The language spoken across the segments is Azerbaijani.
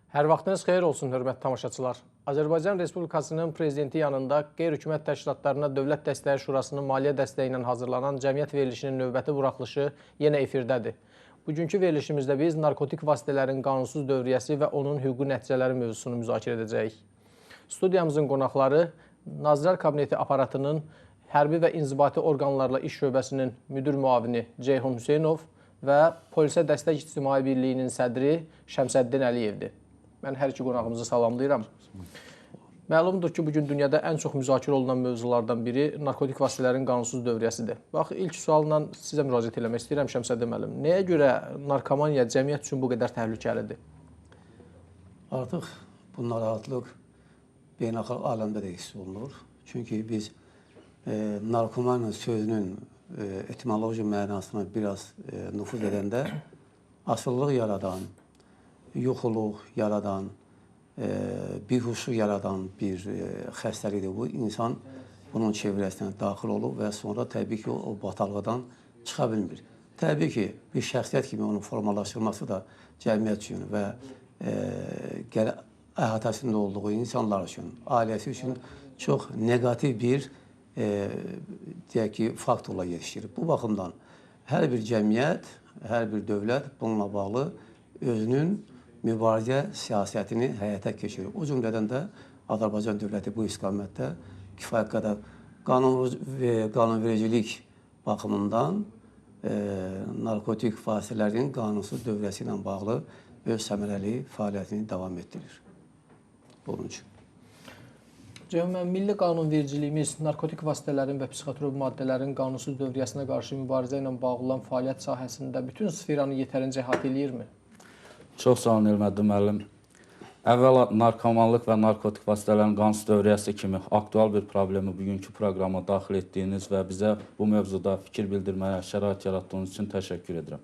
Hər vaxtınız xeyir olsun, hörmətli tamaşaçılar. Azərbaycan Respublikasının Prezidenti yanında Qeyri-Hökumət Təşkilatlarına Dövlət Dəstəyi Şurasının maliyyə dəstəyi ilə hazırlanan cəmiyyət verilişinin növbəti buraxılışı yenə efirdədir. Bugünkü verilişimizdə biz narkotik vasitələrin qanunsuz dövriyyəsi və onun hüquqi nəticələri mövzusunu müzakirə edəcəyik. Studiyamızın qonaqları Nazirlər Kabineti aparatının Hərbi və İnzibati Orqanlarla İş Şöbəsinin müdir müavini Ceyhun Hüseynov və Polisə Dəstək İctimai Birliyinin sədri Şəmsəddin Əliyevdir. Mən hər iki qonağımızı salamlayıram. Məlumdur ki, bugün dünyada ən çox müzakirə olunan mövzulardan biri narkotik vasitələrin qanunsuz dövriyyəsidir. Bax, ilk sualla sizə müraciət eləmək istəyirəm Şəmsəddin müəllim. Nəyə görə narkomaniya cəmiyyət üçün bu qədər təhlükəlidir? Artıq bu narahatlıq beynəlxalq aləmdə də hiss olunur. Çünki biz narkomaniya sözünün etimoloji mənasına biraz nüfuz edəndə asılılıq yaradan, yuxuluq yaradan, bihuşluq yaradan bir xəstəlikdir bu. İnsan bunun çevrəsinə daxil olub və sonra təbii ki, o bataqlıqdan çıxa bilmir. Təbii ki, bir şəxsiyyət kimi onun formalaşdırılması da cəmiyyət üçün və əhatəsində olduğu insanlar üçün, ailəsi üçün çox neqativ bir deyək ki, faktorla yetişdirir. Bu baxımdan hər bir cəmiyyət, hər bir dövlət bununla bağlı özünün mübarizə siyasətini həyata keçirir. O cümlədən də Azərbaycan dövləti bu istiqamətdə kifayət qədər qanunvericilik baxımından narkotik vasitələrin qanunsuz dövriyyəsi ilə bağlı öz səmərəli fəaliyyətini davam etdirir. Bunun üçün. Ceyhun müəllim, milli qanunvericiliyimiz narkotik vasitələrin və psixotrop maddələrin qanunsuz dövriyyəsinə qarşı mübarizə ilə bağlı olan fəaliyyət sahəsində bütün sferanı yetərincə əhatə eləyirmi? Çox sağ olun Elməddin müəllim. Əvvəla narkomanlıq və narkotik vasitələrin qanunsuz dövriyyəsi kimi aktual bir problemi bugünkü proqrama daxil etdiyiniz və bizə bu mövzuda fikir bildirməyə şərait yaratdığınız üçün təşəkkür edirəm.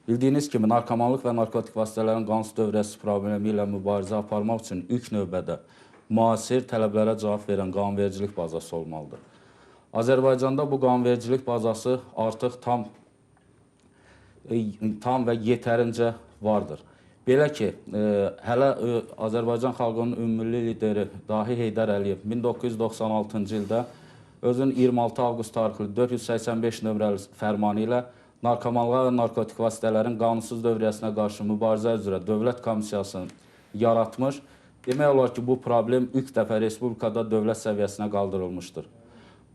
Bildiyiniz kimi narkomanlıq və narkotik vasitələrin qanunsuz dövriyyəsi problemi ilə mübarizə aparmaq üçün ilk növbədə müasir tələblərə cavab verən qanunvericilik bazası olmalıdır. Azərbaycanda bu qanunvericilik bazası artıq tam və yetərincə vardır. Belə ki, hələ Azərbaycan xalqının ümummilli lideri Dahi Heydər Əliyev 1996-cı ildə özünün 26 avqust tarixli 485 nömrəli fərmanı ilə narkomanlığa və narkotik vasitələrin qanunsuz dövriyyəsinə qarşı mübarizə üzrə Dövlət Komissiyasını yaratmış. Demək olar ki, bu problem ilk dəfə Respublikada dövlət səviyyəsinə qaldırılmışdır.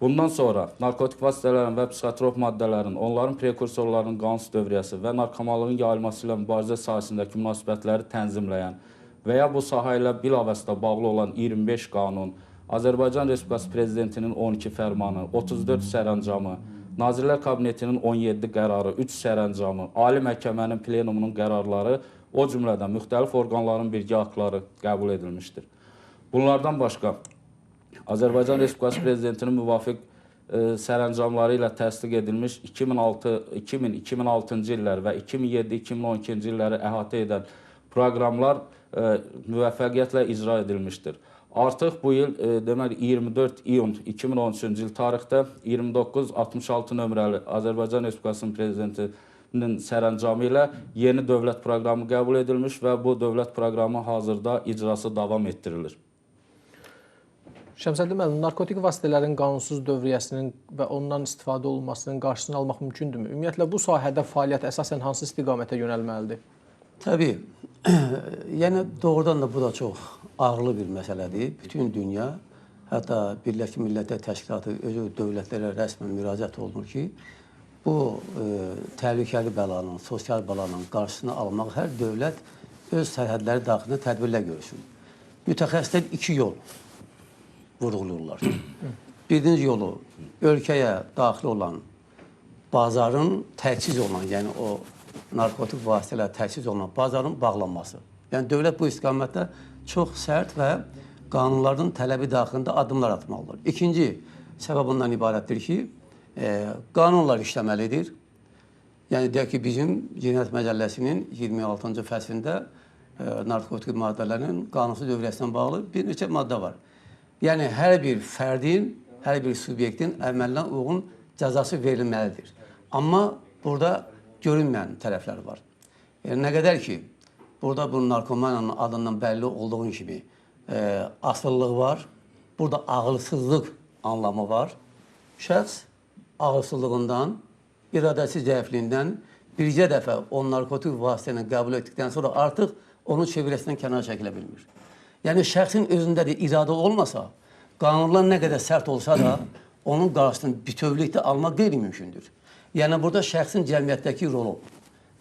Bundan sonra narkotik vasitələrin və psixotrop maddələrin, onların prekursorlarının qanunsuz dövriyyəsi və narkomanlığın yayılması ilə mübarizə sahəsindəki münasibətləri tənzimləyən və ya bu sahə ilə bilavasitə bağlı olan 25 qanun, Azərbaycan Respublikası Prezidentinin 12 fərmanı, 34 sərəncamı, Nazirlər Kabinetinin 17 qərarı, 3 sərəncamı, Ali Məhkəmənin plenumunun qərarları, o cümlədən müxtəlif orqanların birgə aktları qəbul edilmişdir. Bunlardan başqa Azərbaycan Respublikası Prezidentinin müvafiq sərəncamları ilə təsdiq edilmiş 2000-2006-cı illər və 2007-2012-ci illəri əhatə edən proqramlar müvəffəqiyyətlə icra edilmişdir. Artıq bu il, deməli, 24 iyun 2013-cü il tarixdə 2966 nömrəli Azərbaycan Respublikasının Prezidentinin sərəncamı ilə yeni dövlət proqramı qəbul edilmiş və bu dövlət proqramı hazırda icrası davam etdirilir. Şəmsəddin müəllim, narkotik vasitələrin qanunsuz dövriyyəsinin və ondan istifadə olunmasının qarşısını almaq mümkündürmü? Ümumiyyətlə, bu sahədə fəaliyyət əsasən hansı istiqamətə yönəlməlidir? Təbii. Yəni, doğrudan da bu da çox ağırlı bir məsələdir. Bütün dünya, hətta Birləşmiş Millətlər Təşkilatı özü dövlətlərə rəsmən müraciət olunur ki, bu təhlükəli bəlanın, sosial bəlanın qarşısını almaq hər dövlət öz sərhədləri daxilində tədbirlər görsün. Mütəxəssislər iki yol vurğulurlar. Birinci yolu, ölkəyə daxil olan bazarın təchiz olunan, yəni o narkotik vasitələr təchiz olunan bazarın bağlanması. Yəni dövlət bu istiqamətdə çox sərt və qanunların tələbi daxilində addımlar atmalıdır. İkinci səbəb bundan ibarətdir ki, qanunlar işləməlidir. Yəni deyək ki, bizim Cinayət Məcəlləsinin 26-cı fəslində narkotik maddələrin qanunsuz dövriyyəsinə bağlı bir neçə maddə var. Yəni, hər bir fərdin, hər bir subyektin əməlinə uyğun cəzası verilməlidir. Amma burada görünməyən tərəflər var. Yəni, nə qədər ki, Burada bu narkomaniyanın adından bəlli olduğu kimi asılılıq var. Burada ağılsızlıq anlamı var. Şəxs ağılsızlığından, iradəsi zəifliyindən bircə dəfə o narkotik vasitəni qəbul etdikdən sonra artıq onun çevrəsindən kənara çəkilə bilmir. Yəni şəxsin özündə də iradə olmasa, qanunlar nə qədər sərt olsa da onun qarşısını bütövlükdə almaq qeyri-mümkündür. Yəni burada şəxsin cəmiyyətdəki rolu,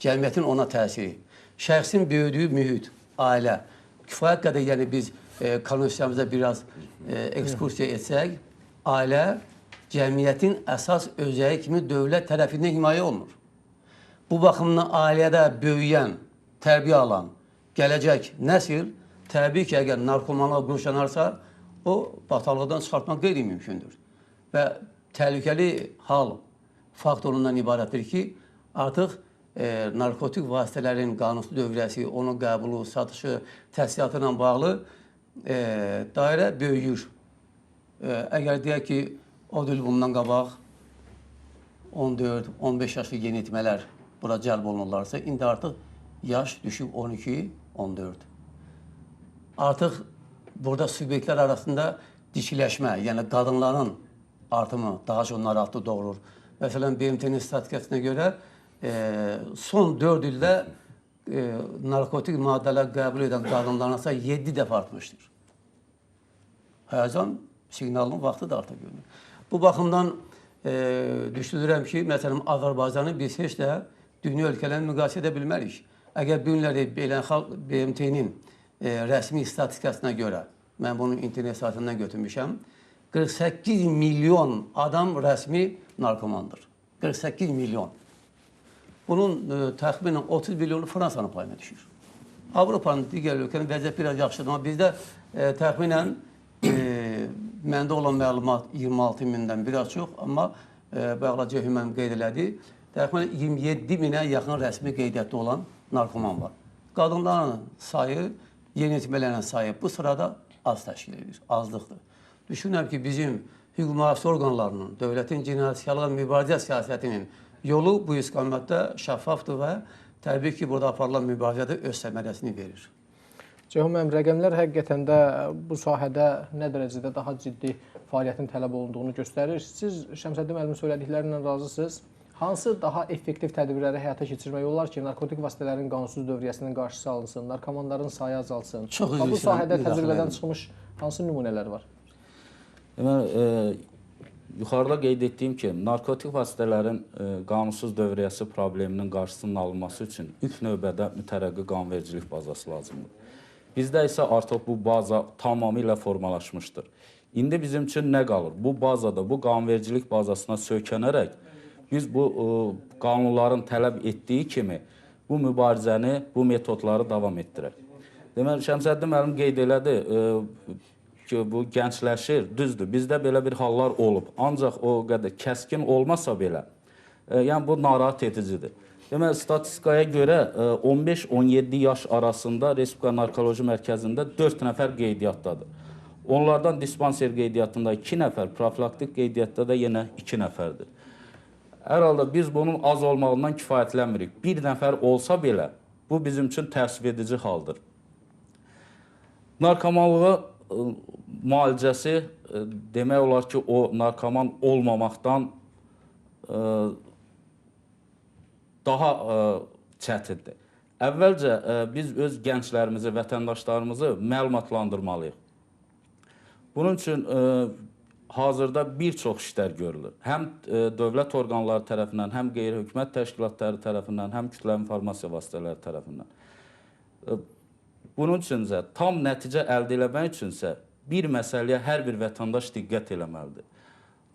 cəmiyyətin ona təsiri, şəxsin böyüdüyü mühit, ailə, kifayət qədər yəni biz konstitusiyamıza biraz ekskursiya etsək, ailə cəmiyyətin əsas özəyi kimi dövlət tərəfindən himayə olunur. Bu baxımdan ailədə böyüyən, tərbiyə alan gələcək nəsil təbii ki, əgər narkomanlığa qurşanarsa, o bataqlıqdan çıxartmaq qeyri-mümkündür. Və təhlükəli hal faktorundan ibarətdir ki, artıq narkotik vasitələrin qanunsuz dövriyyəsi, onun qəbulu, satışı, təhsilatı ilə bağlı dairə böyüyür. Əgər deyək ki, o il bundan qabaq 14-15 yaşlı yeniyetmələr bura cəlb olunurlarsa, indi artıq yaş düşüb 12-14. Artıq burada subyektlər arasında dişiləşmə, yəni qadınların artımı daha çox narahatlıq doğurur. Məsələn, BMT-nin statistikasına görə son 4 ildə narkotik maddələr qəbul edən qadınların sayı 7 dəfə artmışdır. Həyəcan siqnalının vaxtı da artıq görünür. Bu baxımdan düşünürəm ki, məsələn, Azərbaycanı biz heç də dünya ölkələrini müqayisə edə bilmərik. Əgər bu günləri beynəlxalq BMT-nin rəsmi statistikasına görə, mən bunu internet saytından götürmüşəm, 48 milyon adam rəsmi narkomandır. 48 milyon. Bunun təxminən 30 milyonu Fransanın payına düşür. Avropanın digər ölkənin vəziyyət biraz yaxşıdır, amma bizdə təxminən məndə olan məlumat 26 mindən biraz çox, amma bayaqlar Ceyhun müəllim qeyd elədi, təxminən 27 minə yaxın rəsmi qeydiyyatda olan narkoman var. Qadınların sayı, yeniyetmələrin sayı bu sırada az təşkil edir, azlıqdır. Düşünürəm ki, bizim hüquq mühafizə orqanlarının, dövlətin cinayətkarlığa mübarizə siyasətinin yolu bu istiqamətdə şəffafdır və təbii ki, burada aparılan mübarizə də öz səmərəsini verir. Ceyhun müəllim, rəqəmlər həqiqətən də bu sahədə nə dərəcədə daha ciddi fəaliyyətin tələb olunduğunu göstərir. Siz Şəmsəddin müəllimin söylədiklərindən razısınız. Hansı daha effektiv tədbirləri həyata keçirmək olar ki, narkotik vasitələrin qanunsuz dövriyyəsinin qarşısı alınsın, narkomanların sayı azalsın? Çox üzr, bu sahədə təcrübədən çıxmış hansı nümunələr var? Deməli, yuxarıda qeyd etdiyim kimi, narkotik vasitələrin qanunsuz dövriyyəsi probleminin qarşısının alınması üçün ilk növbədə mütərəqqi qanunvericilik bazası lazımdır. Bizdə isə artıq bu baza tamamilə formalaşmışdır. İndi bizim üçün nə qalır? Bu bazada, bu qanunvericilik bazasına söykənərək biz bu qanunların tələb etdiyi kimi bu mübarizəni, bu metodları davam etdirək. Deməli, Şəmsəddin müəllim qeyd elədi ki, bu gəncləşir, düzdür, bizdə belə bir hallar olub. Ancaq o qədər kəskin olmasa belə, yəni bu narahat edicidir. Deməli, statistikaya görə 15-17 yaş arasında Respublika Narkoloji Mərkəzində 4 nəfər qeydiyyatdadır. Onlardan dispanser qeydiyyatında 2 nəfər, profilaktik qeydiyyatda da yenə 2 nəfərdir. Hər halda biz bunun az olmağından kifayətlənmirik. Bir nəfər olsa belə, bu bizim üçün təəssüf edici haldır. Narkomanlığa müalicəsi demək olar ki, o narkoman olmamaqdan daha çətindir. Əvvəlcə biz öz gənclərimizi, vətəndaşlarımızı məlumatlandırmalıyıq. Bunun üçün hazırda bir çox işlər görülür. Həm dövlət orqanları tərəfindən, həm qeyri-hökumət təşkilatları tərəfindən, həm kütləvi informasiya vasitələri tərəfindən. Bunun üçünsə, tam nəticə əldə eləmək üçünsə bir məsələyə hər bir vətəndaş diqqət eləməlidir.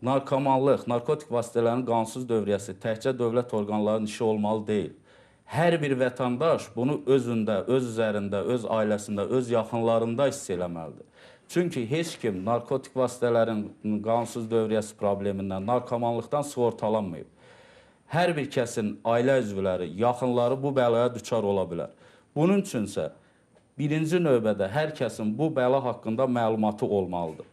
Narkomanlıq, narkotik vasitələrin qanunsuz dövriyyəsi təkcə dövlət orqanlarının işi olmalı deyil. Hər bir vətəndaş bunu özündə, öz üzərində, öz ailəsində, öz yaxınlarında hiss eləməlidir. Çünki heç kim narkotik vasitələrin qanunsuz dövriyyəsi problemindən, narkomanlıqdan sığortalanmayıb. Hər bir kəsin ailə üzvləri, yaxınları bu bəlaya düçar ola bilər. Bunun üçünsə birinci növbədə hər kəsin bu bəla haqqında məlumatı olmalıdır.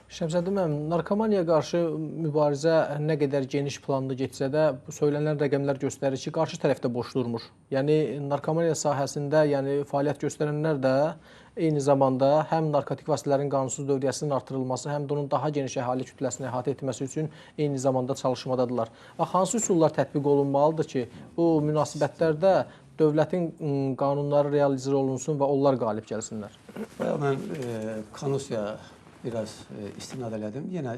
Şəmsəddin müəllim, narkomaniyaya qarşı mübarizə nə qədər geniş planlı getsə də, bu söylənilən rəqəmlər göstərir ki, qarşı tərəfdə boş durmur. Yəni narkomaniya sahəsində, yəni fəaliyyət göstərənlər də eyni zamanda həm narkotik vasitələrin qanunsuz dövriyyəsinin artırılması, həm də onun daha geniş əhali kütləsini əhatə etməsi üçün eyni zamanda çalışmadadırlar. Bax, hansı üsullar tətbiq olunmalıdır ki, bu münasibətlərdə dövlətin qanunları realizə olunsun və onlar qalib gəlsinlər? Bayaq mən Konstitusiyaya biraz istinad elədim. Yenə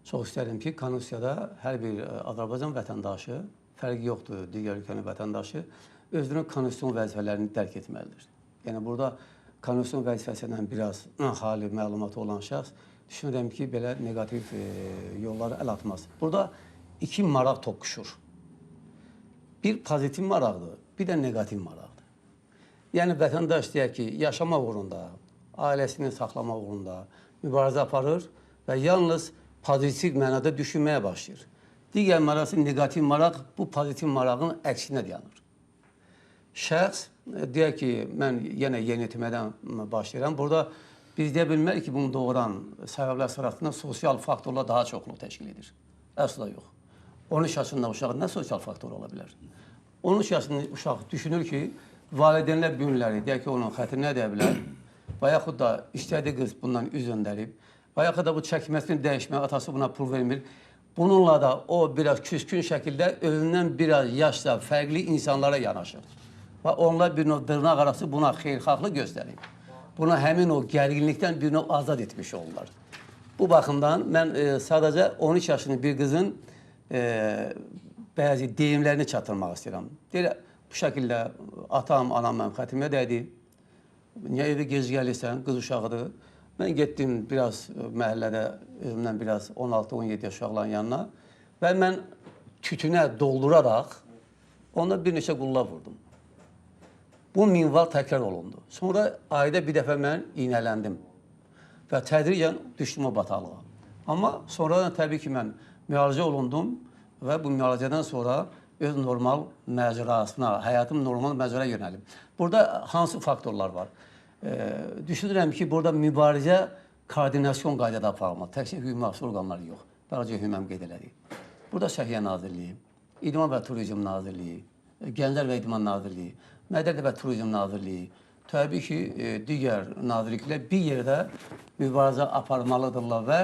çox istərdim ki, Konstitusiyada hər bir Azərbaycan vətəndaşı, fərqi yoxdur digər ölkənin vətəndaşı, özünün konstitusion vəzifələrini dərk etməlidir. Yəni burada konstitusion vəzifəsindən biraz xali məlumatı olan şəxs düşünürəm ki, belə neqativ yollara əl atmaz. Burada iki maraq toqquşur. Bir pozitiv maraqdır, bir də neqativ maraqdır. Yəni vətəndaş deyək ki, yaşamaq uğrunda, ailəsini saxlamaq uğrunda mübarizə aparır və yalnız pozitiv mənada düşünməyə başlayır. Digər maraq, neqativ maraq bu pozitiv marağın əksinə dayanır. Şəxs deyək ki, mən yenə yeniyetmədən başlayıram. Burada biz deyə bilmərik ki, bunu doğuran səbəblər sırasında sosial faktorlar daha çoxluq təşkil edir. Əsla yox. 13 yaşında uşağın nə sosial faktor ola bilər? 13 yaşında uşaq düşünür ki, valideynlər bu günləri deyək ki, onun xətrinə deyə bilər və yaxud da istədiyi qız bundan üz döndərib və yaxud da bu çəkməsini dəyişməyə atası buna pul vermir. Bununla da o biraz küskün şəkildə özündən biraz yaşla fərqli insanlara yanaşır. Və onlar bir növ dırnaq arası buna xeyirxahlıq göstərib. Buna həmin o gərginlikdən bir növ azad etmiş olurlar. Bu baxımdan mən sadəcə 13 yaşında bir qızın bəzi deyimlərini çatdırmaq istəyirəm. Deyir, bu şəkildə atam, anam mənim xətrimə dəydi. Niyə evə gec gəlirsən, qız uşağıdır. Mən getdim biraz məhəllədə, özümdən biraz 16-17 yaş uşaqların yanına və mən tütünə dolduraraq ona bir neçə qulla vurdum. Bu minval təkrar olundu. Sonra ayda bir dəfə mən iynələndim və tədricən düşdüm o bataqlığa. Amma sonradan təbii ki, mən müalicə olundum və bu müalicədən sonra öz normal məcrasına, həyatım normal məcraya yönəlib. Burada hansı faktorlar var? Düşünürəm ki, burada mübarizə koordinasyon qaydada aparılmalı. Təkcə hüquq mühafizə orqanları yox. Balaca Hüməm qeyd elədi. Burada Səhiyyə Nazirliyi, İdman və Turizm Nazirliyi, Gənclər və İdman Nazirliyi, Mədəniyyət və Turizm Nazirliyi, təbii ki, digər nazirliklər bir yerdə mübarizə aparmalıdırlar və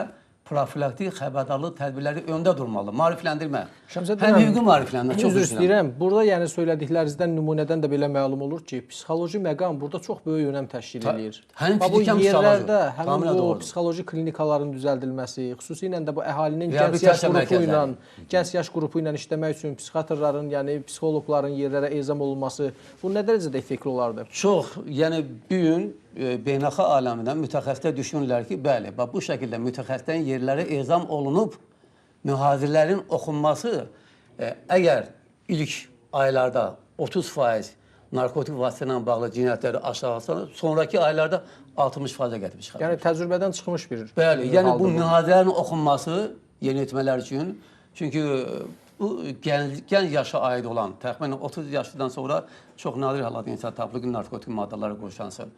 profilaktik xəbərdarlıq tədbirləri öndə durmalı. Maarifləndirmə. Həm hüquqi maarifləndirmə. Çox üzr istəyirəm. Burada yəni söylədiklərinizdən, nümunədən də belə məlum olur ki, psixoloji məqam burada çox böyük önəm təşkil eləyir. Həm bu fiziki, həm psixoloji. Yerlərdə həmin Tamamilə bu doğrudur. Psixoloji klinikaların düzəldilməsi, xüsusilə də bu əhalinin gənc yaş Reabilitasiya qrupu ilə, mərkəzləri. Gənc yaş qrupu ilə işləmək üçün psixiatrların, yəni psixoloqların yerlərə ezam olunması bu nə dərəcədə effektli olardı? Çox, yəni bu gün beynəlxalq aləmindən mütəxəssislər düşünürlər ki, bəli, bax bu şəkildə mütəxəssislərin yerlərə ezam olunub mühazirələrin oxunması, əgər ilk aylarda 30% narkotik vasitə ilə bağlı cinayətləri aşağı, sonraki aylarda 60%-ə gətirib çıxarır. Yəni təcrübədən çıxmış bir Bəli, yəni haldır bu mühazirələrin oxunması yeniyetmələr üçün, çünki bu gənc yaşa aid olan, təxminən 30 yaşdan sonra çox nadir hallarda insan tapılır ki, narkotik maddələrə qurşansın.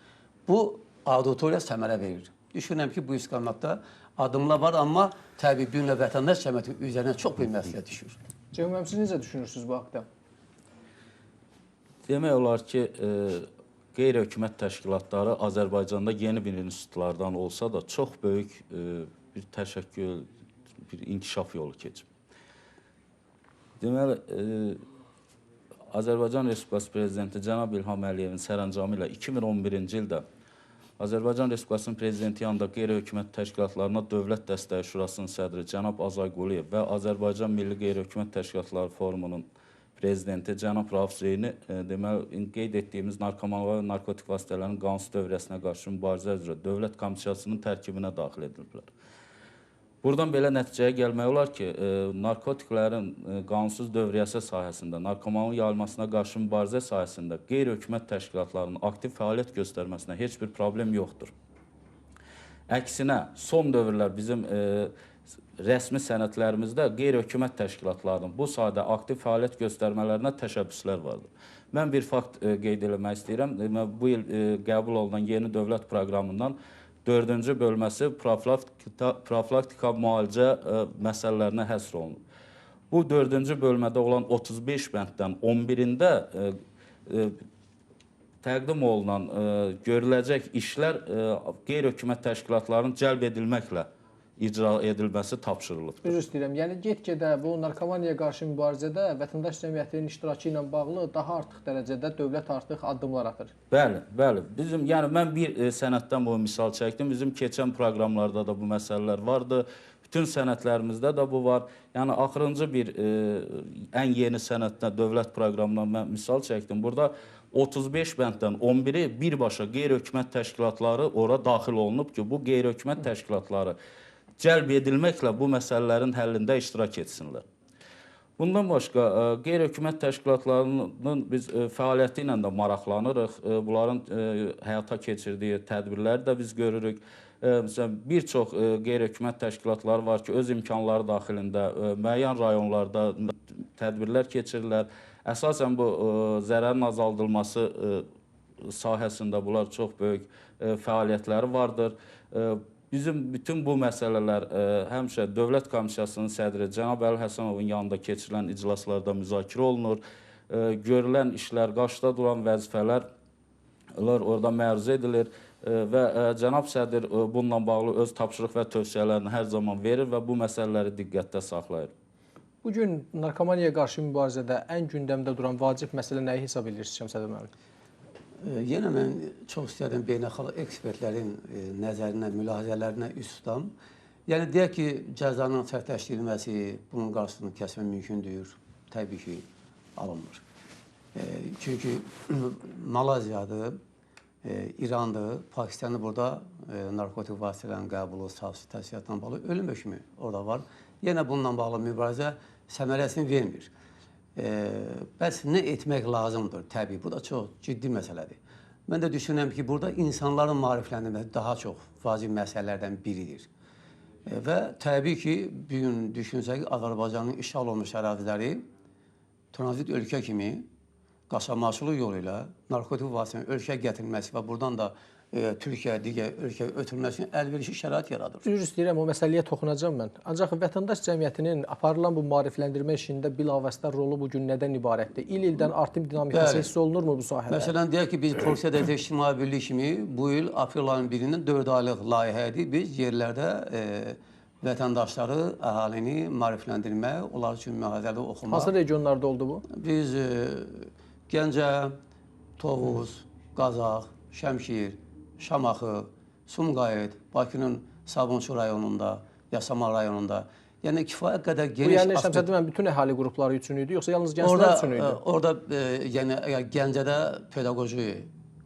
Bu auditoriya səmərə verir. Düşünürəm ki, bu istiqamətdə addımlar var, amma təbii bir növ vətəndaş cəmiyyəti üzərinə çox böyük məsuliyyət düşür. Ceyhun müəllim, siz necə düşünürsünüz bu haqda? Demək olar ki, qeyri-hökumət təşkilatları Azərbaycanda yeni bir institutlardan olsa da çox böyük bir təşəkkül, bir inkişaf yolu keçib. Deməli, Azərbaycan Respublikası Prezidenti cənab İlham Əliyevin sərəncamı ilə 2011-ci ildə Azərbaycan Respublikasının Prezidenti yanında qeyri-hökumət təşkilatlarına Dövlət Dəstəyi Şurasının sədri cənab Azay Quliyev və Azərbaycan Milli Qeyri-Hökumət Təşkilatları Forumunun prezidenti cənab Rauf Zeyni, deməli, qeyd etdiyimiz narkomanlığa və narkotik vasitələrin qanunsuz dövriyyəsinə qarşı mübarizə üzrə Dövlət Komissiyasının tərkibinə daxil ediliblər. Buradan belə nəticəyə gəlmək olar ki, narkotiklərin qanunsuz dövriyyəsi sahəsində, narkomanlığın yayılmasına qarşı mübarizə sahəsində qeyri-hökumət təşkilatlarının aktiv fəaliyyət göstərməsinə heç bir problem yoxdur. Əksinə, son dövrlər bizim rəsmi sənədlərimizdə qeyri-hökumət təşkilatlarının bu sahədə aktiv fəaliyyət göstərmələrinə təşəbbüslər vardır. Mən bir fakt qeyd eləmək istəyirəm. Bu il qəbul olunan yeni dövlət proqramından Dördüncü bölməsi profilaktika müalicə məsələlərinə həsr olunub. Bu dördüncü bölmədə olan 35 bənddən 11-də təqdim olunan görüləcək işlər qeyri-hökumət təşkilatlarının cəlb edilməklə icra edilməsi tapşırılıbdır. Üzr istəyirəm. Yəni get-gedə bu narkomaniyaya qarşı mübarizədə vətəndaş cəmiyyətinin iştirakı ilə bağlı daha artıq dərəcədə dövlət artıq addımlar atır. Bəli, bəli. Bizim, yəni mən bir sənəddən bu misal çəkdim. Bizim keçən proqramlarda da bu məsələlər vardı. Bütün sənədlərimizdə də bu var. Yəni axırıncı bir ən yeni sənəddə dövlət proqramından mən misal çəkdim. Burada 35 bənddən 11-i birbaşa qeyri-hökumət təşkilatları ora daxil olunub ki, bu qeyri-hökumət təşkilatları cəlb edilməklə bu məsələlərin həllində iştirak etsinlər. Bundan başqa qeyri-hökumət təşkilatlarının biz fəaliyyəti ilə də maraqlanırıq. Bunların həyata keçirdiyi tədbirləri də biz görürük. Məsələn, bir çox qeyri-hökumət təşkilatları var ki, öz imkanları daxilində müəyyən rayonlarda tədbirlər keçirirlər. Əsasən bu zərərin azaldılması sahəsində bunlar çox böyük fəaliyyətləri vardır. Bizim bütün bu məsələlər həmişə Dövlət Komissiyasının sədri cənab Əli Həsənovun yanında keçirilən iclaslarda müzakirə olunur. Görülən işlər, qarşıda duran vəzifələr orada məruzə edilir və cənab sədr bununla bağlı öz tapşırıq və tövsiyələrini hər zaman verir və bu məsələləri diqqətdə saxlayır. Bugün narkomaniyaya qarşı mübarizədə ən gündəmdə duran vacib məsələ nəyi hesab edirsiniz Şəmsəddin müəllim? Yenə mən çox istərdim beynəlxalq ekspertlərin nəzərinə, mülahizələrinə üst tutam. Yəni deyək ki, cəzanın sərtləşdirilməsi, bunun qarşısını kəsmək mümkündür. Təbii ki, alınmır. Çünki Malayziyadır, İrandır, Pakistanı burada narkotik vasitələrin qəbulu, satışı, təşkilatla bağlı ölüm hökmü orada var. Yenə bununla bağlı mübarizə səmərəsini vermir. Bəs nə etmək lazımdır? Təbii, bu da çox ciddi məsələdir. Mən də düşünürəm ki, burada insanların maarifləndirməsi daha çox vacib məsələlərdən biridir. Və təbii ki, bugün düşünsək, Azərbaycanın işğal olmuş əraziləri tranzit ölkə kimi qaçaqmalçılıq yolu ilə narkotik vasitələrin ölkəyə gətirilməsi və buradan da Türkiyə, digər ölkəyə ötürülməsinin əlverişli şərait yaradır. Üzr istəyirəm, o məsələyə toxunacağam mən. Ancaq vətəndaş cəmiyyətinin aparılan bu maarifləndirmə işində bilavasitə rolu bu gün nədən ibarətdir? İl-ildən artım dinamikası hiss olunurmu bu sahədə? Məsələn, deyək ki, biz Polisiya Dövlət İctimai Birliyi kimi bu il aprel ayının 1-dən 4 aylıq layihə idi. Biz yerlərdə vətəndaşları, əhalini maarifləndirmək, onlar üçün mühazirədə oxumaq. Hansı regionlarda oldu bu? Biz Gəncə, Tovuz, Qazax, Şəmkir, Şamaxı, Sumqayıt, Bakının Sabunçu rayonunda, Yasamal rayonunda. Yəni kifayət qədər geniş... Bu yəni Şəmsəddin müəllim bütün əhali qrupları üçün idi, yoxsa yalnız gənclər üçün idi? Orada yəni Gəncədə pedaqoji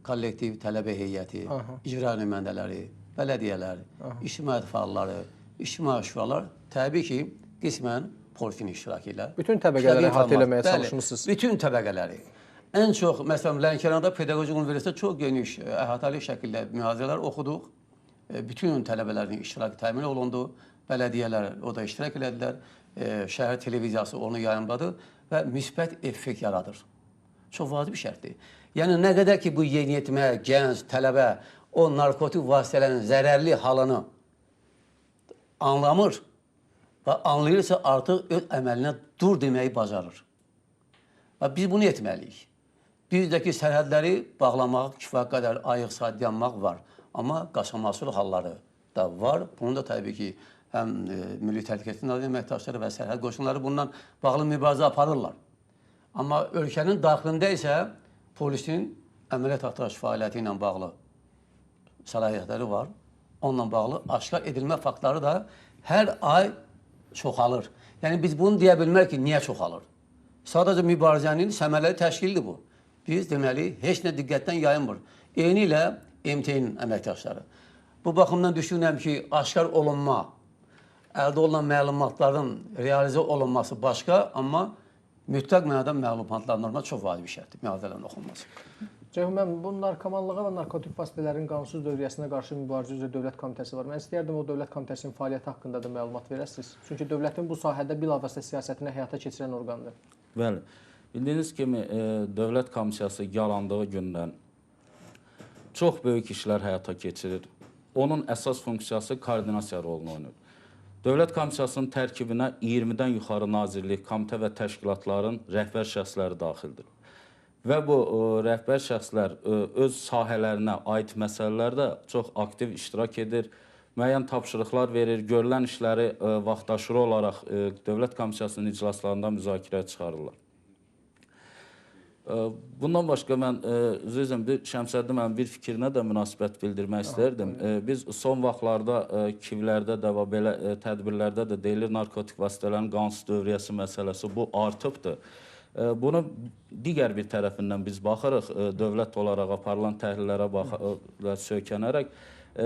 kollektiv, tələbə heyəti, icra nümayəndələri, bələdiyyələr, ictimaiyyət fəalları, ictimai şuralar təbii ki, qismən polisin iştirakı ilə. Bütün təbəqələri əhatə eləməyə çalışmışsınız. Bütün təbəqələri. Ən çox, məsələn, Lənkəranda Pedaqoji Universitetdə çox geniş, əhatəli şəkildə mühazirələr oxuduq. Bütün tələbələrin iştirakı təmin olundu. Bələdiyyələr o da iştirak elədilər. Şəhər televiziyası onu yayımladı və müsbət effekt yaradır. Çox vacib şərtdir. Yəni, nə qədər ki, bu yeniyetmə, gənc, tələbə o narkotik vasitələrin zərərli halını anlamır və anlayırsa artıq öz əməlinə dur deməyi bacarır. Və biz bunu etməliyik. Bizdəki sərhədləri bağlamaq, kifayət qədər ayıq saat yanmaq var. Amma qaçaqmalçılıq halları da var. Bunu da təbii ki, həm Milli Təhlükəsizlik Nazirliyinin əməkdaşları və sərhəd qoşunları bununla bağlı mübarizə aparırlar. Amma ölkənin daxilində isə polisin əməliyyat axtarış fəaliyyəti ilə bağlı səlahiyyətləri var. Onunla bağlı aşkar edilmə faktları da hər ay çoxalır. Yəni biz bunu deyə bilmərik ki, niyə çoxalır? Sadəcə mübarizənin səmərəli təşkilidir bu. Biz deməli, heç nə diqqətdən yayınmır. Eyni ilə MT-nin əməkdaşları. Bu baxımdan düşünürəm ki, aşkar olunma, əldə olunan məlumatların realizə olunması başqa, amma mütləq mənada məlumatlandırma çox vacib şərtdir, mühazirələrin oxunması. Ceyhun müəllim, bu narkomanlığa və narkotik vasitələrin qanunsuz dövriyyəsinə qarşı mübarizə üzrə Dövlət Komitəsi var. Mən istəyərdim o Dövlət Komitəsinin fəaliyyəti haqqında da məlumat verəsiniz. Çünki dövlətin bu sahədə bilavasitə siyasətini həyata keçirən orqandır. Bəli. Bildiyiniz kimi, Dövlət Komissiyası yarandığı gündən çox böyük işlər həyata keçirir. Onun əsas funksiyası koordinasiya rolunu oynayır. Dövlət Komissiyasının tərkibinə 20-dən yuxarı nazirlik, komitə və təşkilatların rəhbər şəxsləri daxildir. Və bu rəhbər şəxslər öz sahələrinə aid məsələlərdə çox aktiv iştirak edir, müəyyən tapşırıqlar verir, görülən işləri vaxtaşırı olaraq Dövlət Komissiyasının iclaslarında müzakirəyə çıxarırlar. Bundan başqa mən üzr istəyirəm, bir Şəmsəddin müəllim bir fikrinə də münasibət bildirmək istərdim. Biz son vaxtlarda KİV-lərdə də və belə tədbirlərdə də deyilir narkotik vasitələrin qanunsuz dövriyyəsi məsələsi bu artıbdır. Bunu digər bir tərəfindən biz baxırıq, dövlət olaraq aparılan təhlillərə söykənərək.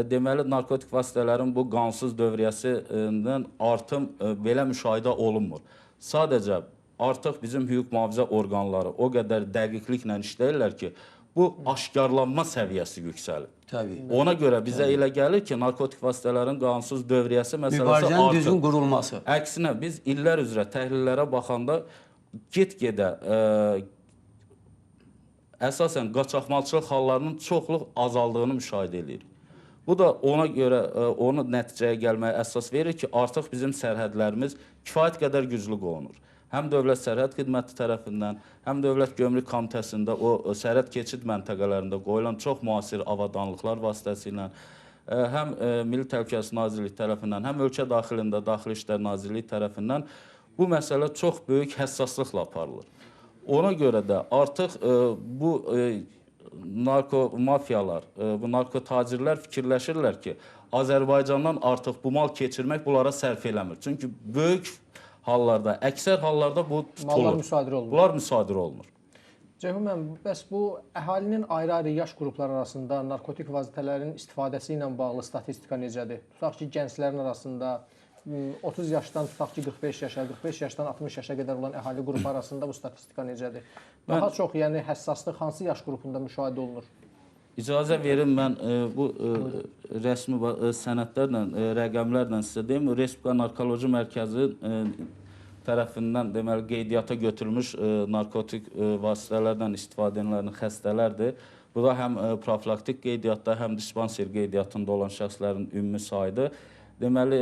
Deməli, narkotik vasitələrin bu qanunsuz dövriyyəsindən artım belə müşahidə olunmur. Sadəcə artıq bizim hüquq mühafizə orqanları o qədər dəqiqliklə işləyirlər ki, bu aşkarlanma səviyyəsi yüksəlib. Təbii. Ona görə bizə elə gəlir ki, narkotik vasitələrin qanunsuz dövriyyəsi məsələsi Mübarizənin artıb. Düzgün qurulması. Əksinə, biz illər üzrə təhlillərə baxanda get-gedə əsasən qaçaqmalçılıq hallarının çoxluq azaldığını müşahidə edirik. Bu da ona görə onu nəticəyə gəlməyə əsas verir ki, artıq bizim sərhədlərimiz kifayət qədər güclü qorunur. Həm Dövlət Sərhəd Xidməti tərəfindən, həm Dövlət Gömrük Komitəsində o sərhəd keçid məntəqələrində qoyulan çox müasir avadanlıqlar vasitəsilə, həm Milli Təhlükəsizlik Nazirliyi tərəfindən, həm ölkə daxilində Daxili İşlər Nazirliyi tərəfindən bu məsələ çox böyük həssaslıqla aparılır. Ona görə də artıq bu narkomafiyalar, bu narkotacirlər fikirləşirlər ki, Azərbaycandan artıq bu mal keçirmək bunlara sərf eləmir. Çünki böyük hallarda, əksər hallarda bu tutulur. Mallar müsadirə olunur. Bunlar müsadirə olunur. Ceyhun müəllim, bəs bu əhalinin ayrı-ayrı yaş qrupları arasında narkotik vasitələrin istifadəsi ilə bağlı statistika necədir? Tutaq ki, gənclərin arasında 30 yaşdan tutaq ki, 45 yaşa, 45 yaşdan 60 yaşa qədər olan əhali qrupu arasında bu statistika necədir? Daha çox, yəni həssaslıq hansı yaş qrupunda müşahidə olunur? İcazə verin, mən bu rəsmi sənədlərlə, rəqəmlərlə sizə deyim. Respublika Narkoloji Mərkəzi tərəfindən deməli qeydiyyata götürülmüş narkotik vasitələrdən istifadə edənlərin xəstələrdir. Bu da həm profilaktik qeydiyyatda, həm dispanser qeydiyyatında olan şəxslərin ümumi sayıdır. Deməli,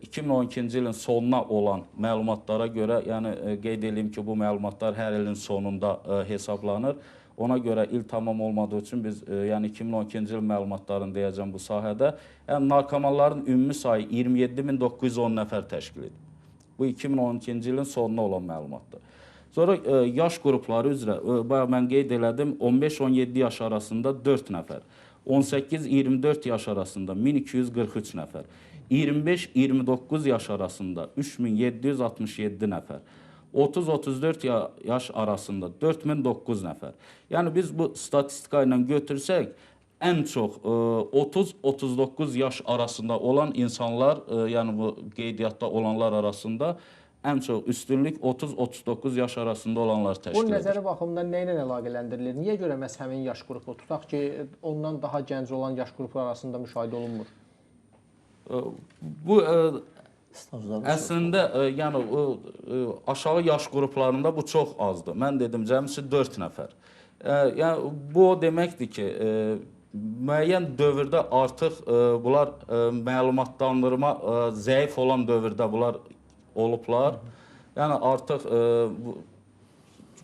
2012-ci ilin sonuna olan məlumatlara görə, yəni qeyd edeyim ki, bu məlumatlar hər ilin sonunda hesablanır. Ona görə il tamam olmadığı üçün biz yəni 2012-ci il məlumatlarını deyəcəm bu sahədə. Yəni narkomanların ümumi sayı 27.910 nəfər təşkil edir. Bu 2012-ci ilin sonuna olan məlumatdır. Sonra yaş qrupları üzrə, bayaq mən qeyd elədim, 15-17 yaş arasında 4 nəfər, 18-24 yaş arasında 1243 nəfər, 25-29 yaş arasında 3767 nəfər, 30-34 yaş arasında 4009 nəfər. Yəni biz bu statistika ilə götürsək, ən çox 30-39 yaş arasında olan insanlar, yəni bu qeydiyyatda olanlar arasında ən çox üstünlük 30-39 yaş arasında olanlar təşkil edir. Bu nəzəri baxımdan nə ilə əlaqələndirilir? Niyə görə məhz həmin yaş qrupu, tutaq ki, ondan daha gənc olan yaş qrupu arasında müşahidə olunmur? Bu əslində, yəni aşağı yaş qruplarında bu çox azdır. Mən dedim, cəmisi 4 nəfər. Yəni bu o deməkdir ki, müəyyən dövrdə artıq bunlar məlumatlandırma zəif olan dövrdə bunlar olublar. Yəni artıq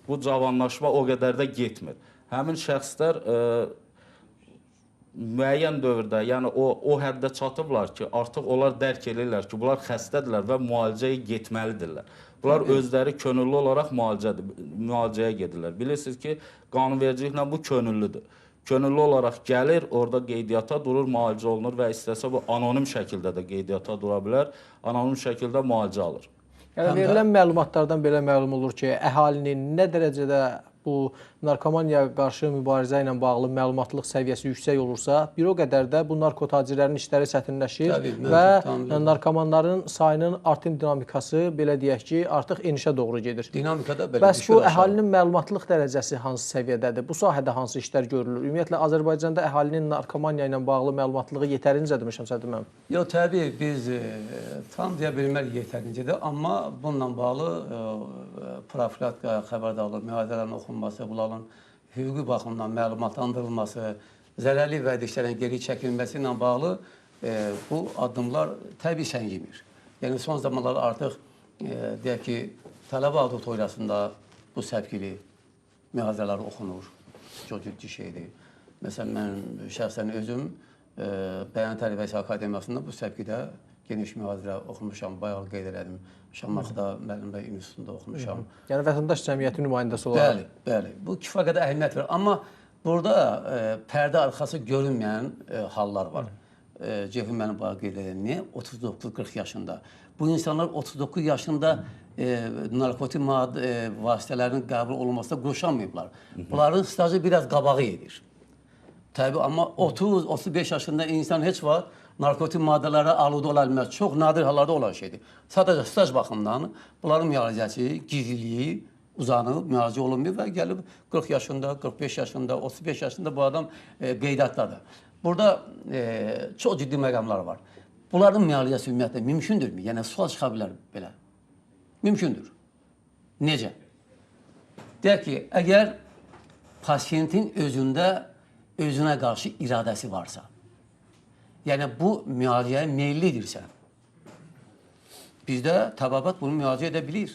bu cavanlaşma o qədər də getmir. Həmin şəxslər müəyyən dövrdə, yəni o həddə çatıblar ki, artıq onlar dərk edirlər ki, bunlar xəstədirlər və müalicəyə getməlidirlər. Bunlar özləri könüllü olaraq müalicəyə gedirlər. Bilirsiniz ki, qanunvericiliklə bu könüllüdür. Könüllü olaraq gəlir, orada qeydiyyata durur, müalicə olunur və istəsə bu anonim şəkildə də qeydiyyata dura bilər, anonim şəkildə müalicə alır. Yəni verilən məlumatlardan belə məlum olur ki, əhalinin nə dərəcədə bu narkomaniyaya qarşı mübarizə ilə bağlı məlumatlıq səviyyəsi yüksək olursa, bir o qədər də bu narkotacirlərin işləri çətinləşir və narkomanların sayının artım dinamikası, belə deyək ki, artıq enişə doğru gedir. Dinamikada belə Bəs bu əhalinin məlumatlıq dərəcəsi hansı səviyyədədir? Bu sahədə hansı işlər görülür? Ümumiyyətlə, Azərbaycanda əhalinin narkomaniya ilə bağlı məlumatlığı yetərincədirmi, Şəmsəddin müəllim? Yox, təbii, biz tam deyə bilmərik yetərincədir, amma bununla bağlı profilaktika xəbərdarlıq, mühazirələrin oxunması, bunların hüquqi baxımdan məlumatlandırılması, zərərli vərdişlərin geri çəkilməsi ilə bağlı bu addımlar təbii səngimir. Yəni son zamanlar artıq deyək ki, tələbə auditoriyasında bu səpkili mühazirələr oxunur. Çox ciddi şeydir. Məsələn, mən şəxsən özüm Bəyan Tələbəsi Akademiyasında bu səpkidə geniş mühazirə oxumuşam, bayaq qeyd elədim. Şamaxıda Müəllim bəy İnstitutunda oxumuşam. Yəni vətəndaş cəmiyyəti nümayəndəsi olaraq. Bəli, bəli. Bu kifayət qədər əhəmiyyət verir. Amma burada pərdə arxası görünməyən hallar var. Ceyhun mənim bayaq qeyd elədim. Niyə? 39-40 yaşında. Bu insanlar 39 yaşında narkotik maddə vasitələrinin qəbul olunmasına qoşamayıblar. Bunların stajı biraz qabağı edir. Təbii, amma 30-35 yaşında insan heç vaxt narkotik maddələrə aludə ola bilməz. Çox nadir hallarda olan şeydir. Sadəcə staj baxımından bunların müalicəsi, gizliliyi uzanıb, müalicə olunmuyor və gəlib 40 yaşında, 45 yaşında, 35 yaşında bu adam qeydiyyatdadır. Burada çox ciddi məqamlar var. Bunların müalicəsi ümumiyyətlə mümkündürmü? Yəni sual çıxa bilər belə. Mümkündür. Necə? Deyək ki, əgər pasiyentin özündə özünə qarşı iradəsi varsa, yəni bu müalicəyə meyillidirsə, bizdə təbabət bunu müalicə edə bilir.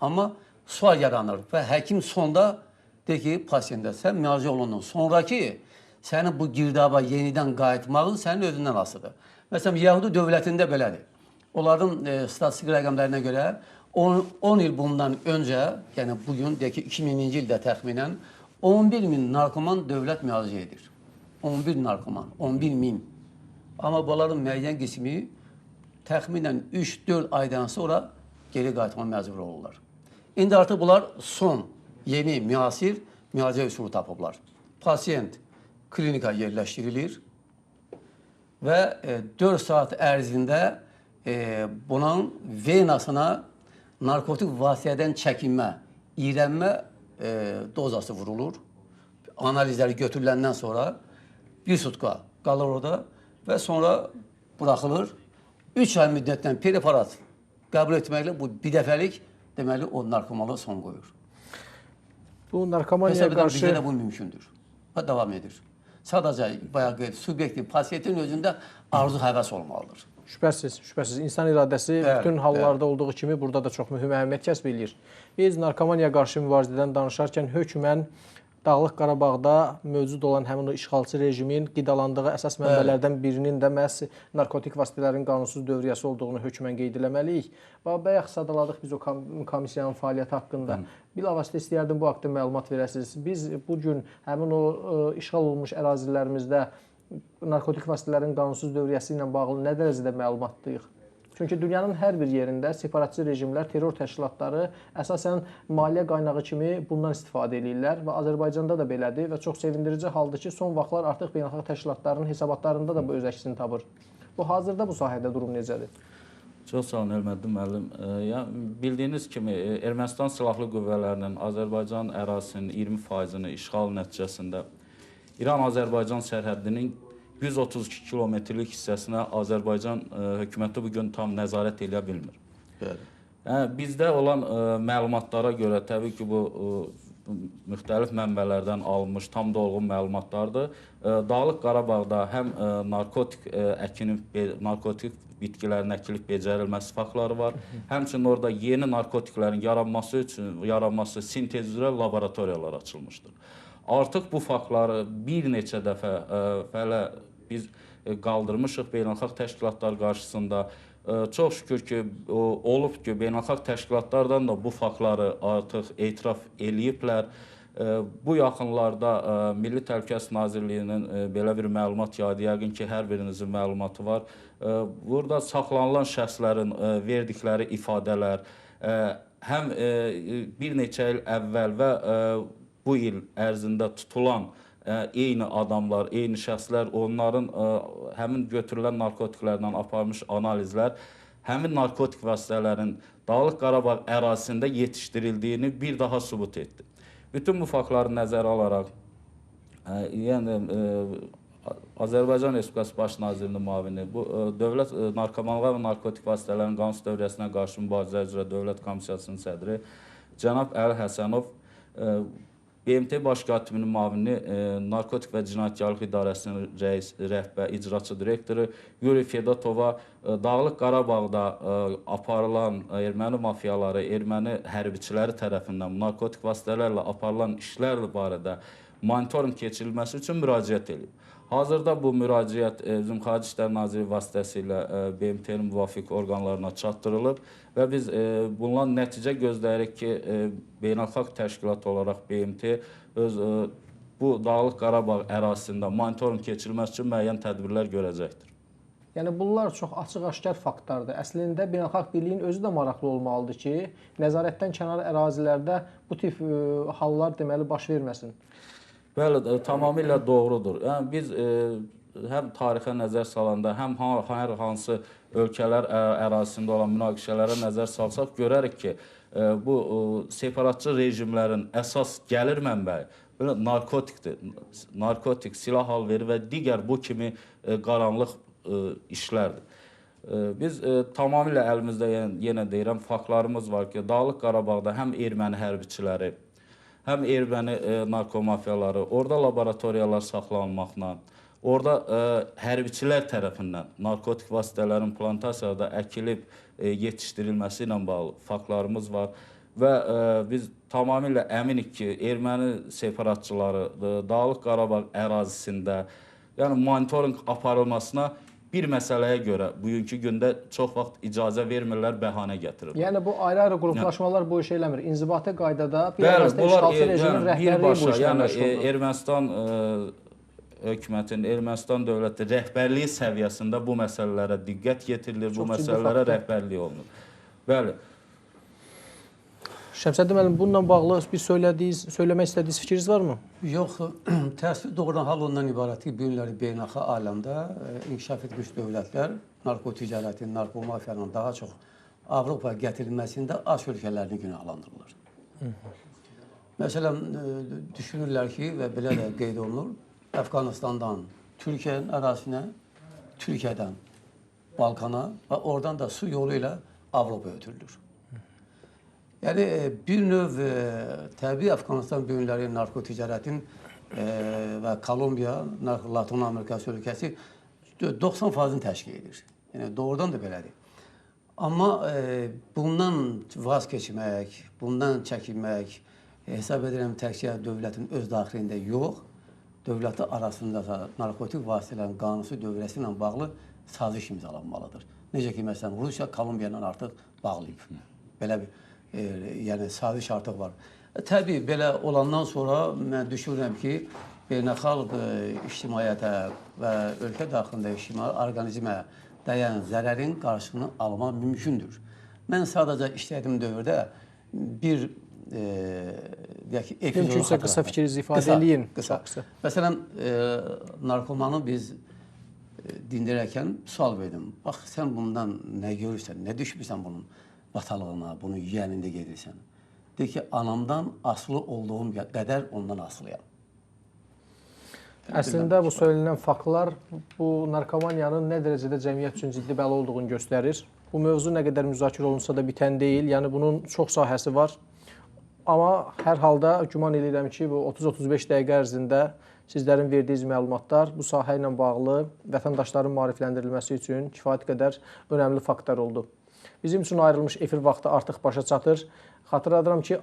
Amma sual yaranır və həkim sonda deyir ki, pasiyentə sən müalicə olundan sonraki sənin bu girdaba yenidən qayıtmağın sənin özündən asılıdır. Məsələn, Yəhudi dövlətində belədir. Onların statistik rəqəmlərinə görə 10 il bundan öncə, yəni bugün, deyək ki, 2000-ci ildə təxminən 11 min narkoman dövlət müalicə edir. 11 narkoman, 11 min. Amma bunların müəyyən qismi təxminən 3-4 aydan sonra geri qayıtmağa məcbur olurlar. İndi artıq bunlar son, yeni, müasir müalicə üsulu tapıblar. Pasiyent klinika yerləşdirilir və 4 saat ərzində bunun venasına narkotik vasitədən çəkinmə, iyrənmə dozası vurulur. Analizləri götürüləndən sonra bir sutka qalır orada və sonra buraxılır. 3 ay müddətdən preparat qəbul etməklə bu bir dəfəlik, deməli, o narkomanlığa son qoyur. Bu narkomaniyaya qarşı... Bizdə də bu mümkündür və davam edir. Sadəcə, bayaq qeyd, subyektiv, pasiyentin özündə arzu həvəs olmalıdır. Şübhəsiz, şübhəsiz. İnsan iradəsi bəli, bütün hallarda olduğu kimi burada da çox mühüm əhəmiyyət kəsb eləyir. Biz narkomaniyaya qarşı mübarizədən danışarkən hökmən Dağlıq Qarabağda mövcud olan həmin o işğalçı rejimin qidalandığı əsas mənbələrdən birinin də məhz narkotik vasitələrin qanunsuz dövriyyəsi olduğunu hökmən qeyd eləməliyik. Bayaq sadaladıq biz o komissiyanın fəaliyyəti haqqında. Bilavasitə istəyərdim bu haqda məlumat verəsiniz. Biz bu gün həmin o işğal olunmuş ərazilərimizdə narkotik vasitələrin qanunsuz dövriyyəsi ilə bağlı nə dərəcədə məlumatlıyıq? Çünki dünyanın hər bir yerində separatçı rejimlər, terror təşkilatları əsasən maliyyə qaynağı kimi bundan istifadə eləyirlər və Azərbaycanda da belədir və çox sevindirici haldır ki, son vaxtlar artıq beynəlxalq təşkilatların hesabatlarında da bu öz əksini tapır. Bu hazırda bu sahədə durum necədir? Çox sağ olun, Elməddin müəllim. Bildiyiniz kimi Ermənistan Silahlı Qüvvələrinin Azərbaycan ərazisinin 20%-ni işğal nəticəsində İran-Azərbaycan sərhəddinin 132 kilometrlik hissəsinə Azərbaycan hökuməti bugün tam nəzarət eləyə bilmir. Bəli. Yəni, bizdə olan məlumatlara görə, təbii ki, bu müxtəlif mənbələrdən alınmış tam dolğun məlumatlardır. Dağlıq Qarabağda həm narkotik narkotik bitkilərin əkilib becərilməsi faktları var. Həmçinin orada yeni narkotiklərin yaranması üçün sintez üzrə laboratoriyalar açılmışdır. Artıq bu faktları bir neçə dəfə hələ biz qaldırmışıq beynəlxalq təşkilatlar qarşısında. Çox şükür ki, olub ki, beynəlxalq təşkilatlardan da bu faktları artıq etiraf eləyiblər. Bu yaxınlarda Milli Təhlükəsizlik Nazirliyinin belə bir məlumat yaydı. Yəqin ki, hər birinizin məlumatı var. Burada saxlanılan şəxslərin verdikləri ifadələr həm bir neçə il əvvəl və bu il ərzində tutulan eyni adamlar, eyni şəxslər, onların həmin götürülən narkotiklərdən aparmış analizlər həmin narkotik vasitələrin Dağlıq Qarabağ ərazisində yetişdirildiyini bir daha sübut etdi. Bütün bu faktları nəzərə alaraq, yəni Azərbaycan Respublikası Baş Nazirinin müavini, bu Dövlət Narkomanlığa və Narkotik Vasitələrin Qanunsuz Dövriyyəsinə qarşı mübarizə üzrə Dövlət Komissiyasının sədri cənab Əli Həsənov BMT Baş Katibinin müavini, Narkotik və Cinayətkarlıq İdarəsinin rəis, rəhbər, icraçı direktoru Yuri Fedotova Dağlıq Qarabağda aparılan erməni mafiyaları, erməni hərbiçiləri tərəfindən narkotik vasitələrlə aparılan işlər barədə monitorinq keçirilməsi üçün müraciət edib. Hazırda bu müraciət bizim Xarici İşlər Naziri vasitəsilə BMT-nin müvafiq orqanlarına çatdırılıb və biz bundan nəticə gözləyirik ki, beynəlxalq təşkilat olaraq BMT öz bu Dağlıq Qarabağ ərazisində monitorinq keçirilməsi üçün müəyyən tədbirlər görəcəkdir. Yəni bunlar çox açıq-aşkar faktlardır. Əslində beynəlxalq birliyin özü də maraqlı olmalıdır ki, nəzarətdən kənar ərazilərdə bu tip hallar deməli baş verməsin. Bəli, tamamilə doğrudur. Yəni biz həm tarixə nəzər salanda, həm hər hansı ölkələr ərazisində olan münaqişələrə nəzər salsaq görərik ki, bu separatçı rejimlərin əsas gəlir mənbəyi belə narkotikdir. Narkotik, silah alveri və digər bu kimi qaranlıq işlərdir. Biz tamamilə əlimizdə, yenə deyirəm, faktlarımız var ki, Dağlıq Qarabağda həm erməni hərbiçiləri, həm erməni narkomafiyaları, orada laboratoriyalar saxlanılmaqla, orada hərbiçilər tərəfindən narkotik vasitələrin plantasiyada əkilib yetişdirilməsi ilə bağlı faktlarımız var və biz tamamilə əminik ki, erməni separatçıları Dağlıq Qarabağ ərazisində, yəni monitorinq aparılmasına bir məsələyə görə bugünkü gündə çox vaxt icazə vermirlər, bəhanə gətirirlər. Yəni bu ayrı-ayrı qruplaşmalar bu işi eləmir. İnzibati qaydada bir ərazide işğalçı rejimin rəhbərliyi bu işlə məşğuldur. Yəni Ermənistan hökumətin, Ermənistan dövləti rəhbərliyi səviyyəsində bu məsələlərə diqqət yetirilir, bu məsələlərə rəhbərlik olunur. Bəli. Şəmsəddin müəllim, bununla bağlı bir söyləmək istədiyiniz fikriniz varmı? Yox, təəssüf doğrudan hal ondan ibarətdir ki, bu günləri beynəlxalq aləmdə inkişaf etmiş dövlətlər narkoticarətin, narkomafiyanın daha çox Avropaya gətirilməsində aç ölkələrini günahlandırırlar. Məsələn, düşünürlər ki, və belə də qeyd olunur, Əfqanistandan Türkiyənin ərazisinə, Türkiyədən Balkana və oradan da su yolu ilə Avropaya ötürülür. Yəni bir növ təbii Əfqanistan bu günləri narkoticarətin və Kolumbiya, Latın Amerikası ölkəsi 90%-ni təşkil edir. Yəni doğrudan da belədir. Amma bundan vaz keçmək, bundan çəkinmək, hesab edirəm təkcə dövlətin öz daxilində yox, dövləti arasında da narkotik vasitələrin qanunsuz dövrəsi ilə bağlı saziş imzalanmalıdır. Necə ki, məsələn, Rusiya Kolumbiya ilə artıq bağlayıb. Belə bir yəni saziş artıq var. Təbii belə olandan sonra mən düşünürəm ki, beynəlxalq ictimaiyyətə və ölkə daxilində ictimai orqanizmə dəyən zərərin qarşısını almaq mümkündür. Mən sadəcə işlədiyim dövrdə bir deyək ki, epizodu mümkünsə qısa fikrinizi ifadə eləyin. Qısa. Məsələn, narkomanı biz dindirərkən sual verdim. Bax, sən bundan nə görürsən, nə düşmüsən bunun batalığına, bunu yiyənində gedirsən. Deyir ki, anamdan asılı olduğum qədər ondan asılıyam. Əslində bu söylənilən faktlar bu narkomaniyanın nə dərəcədə cəmiyyət üçün ciddi bəla olduğunu göstərir. Bu mövzu nə qədər müzakirə olunsa da bitən deyil. Yəni bunun çox sahəsi var. Amma hər halda güman edirəm ki, bu 30-35 dəqiqə ərzində sizlərin verdiyiniz məlumatlar bu sahə ilə bağlı vətəndaşların maarifləndirilməsi üçün kifayət qədər önəmli faktlar oldu. Bizim üçün ayrılmış efir vaxtı artıq başa çatır. Xatırladıram ki,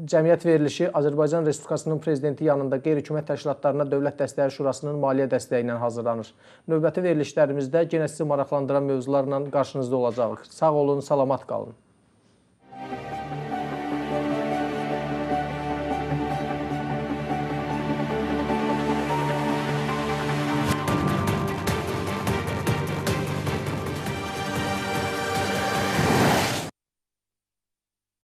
cəmiyyət verilişi Azərbaycan Respublikasının Prezidenti yanında qeyri-hökumət təşkilatlarına Dövlət Dəstəyi Şurasının maliyyə dəstəyi ilə hazırlanır. Növbəti verilişlərimizdə yenə sizi maraqlandıran mövzularla qarşınızda olacağıq. Sağ olun, salamat qalın.